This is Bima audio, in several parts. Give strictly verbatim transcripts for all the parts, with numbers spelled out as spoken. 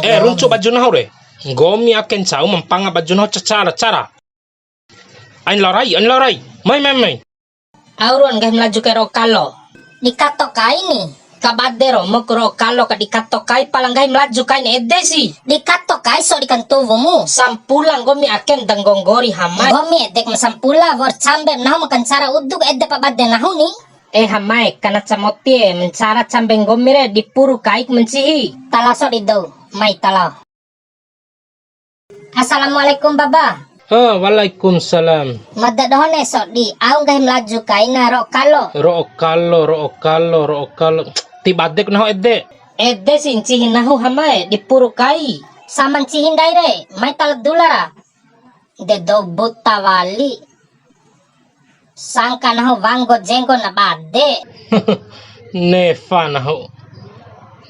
Eh, runcu baju nahu re. Nggomi ake ncau ma mpanga baju nahu cacara-cara. Ain lao rai, ain lao rai. Mai, mai, mai. Au ruan nggahi Malaju kai ro'o kalo. Di kato kai ni. Kabade romoku ro'o kalo ka di kato kai pala nggahi Malaju kain ede si. Di kato kai so di kantuwumu. Sampula nggomi ake ma da nggonggori hamae. Nggomi ede ma sampula, wa'ur cambe nahu ma kancara uduk ede pa bade nahu ni. Eh hamae, kana camoti e, ma ncara cambe nggomi re, di puru kaiku ma ncihi. Tala so di dou, mai tala. Assalamualaikum, Baba. Ha, waalaikumsalam. Mada doho ne sodi, au nggahi Malaju kaina ro'o kalo. Ro'o kalo, ro'o kalo, ro'o kalo. Ti badeku nahu ede. Ede si ncihi nahu hamae, di puru kai. Sama ncihi ndai re, mai tala dula ra. De dou buta wali. Sangka nahu wanggo jenggo na bade. Nefa nahu.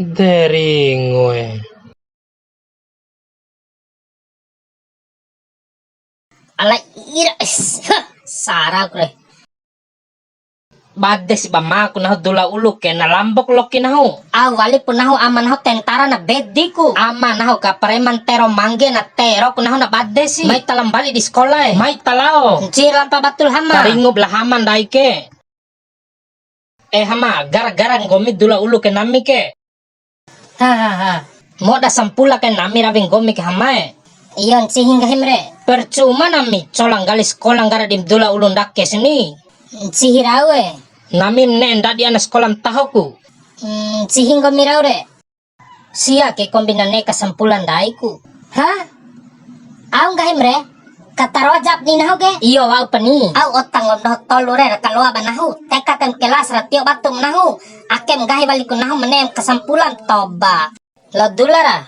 De ringu e. Ala ira, es, heh, saraku re. Bade si ba maku nahu dula ulu ke, na lambok loki nahu. Au walipu nahu ama nahu tentara na bediku. Ama nahu ka preman tero mangge na teroku nahu na bade si. Mai tala mbali di sekolah e. Mai talao. Ncir lampa batul hama. Taringup la hama ndai ke. Eh hama, gara-gara nggomi dula ulu ke nami ke. Ha, ha, ha. Moda sampula kai nami rawi nggomi ke hamae. Iyo, ncihi nggahim re. Percuma nami, cola nggali sekolah nggara di dula ulu ndake sini. Ncihi rau e. Nami ma ne'e ndadi ana sekolah ma tahoku. Hmm, ncihi nggomi rau re. Sia ke kombi na ne'e kasampula ndaiku. Ha? Au nggahim re? Kataroa jap ni nahu ke? Iyo, wa'u pani. Au ota nggomi doho tolu re, ra kaloa ba nahu. Teka kaim kelas ra tio batu ma nahu. Akem nggahi waliku nahu ma ne'em kasampulan, toba. Lao dula ra.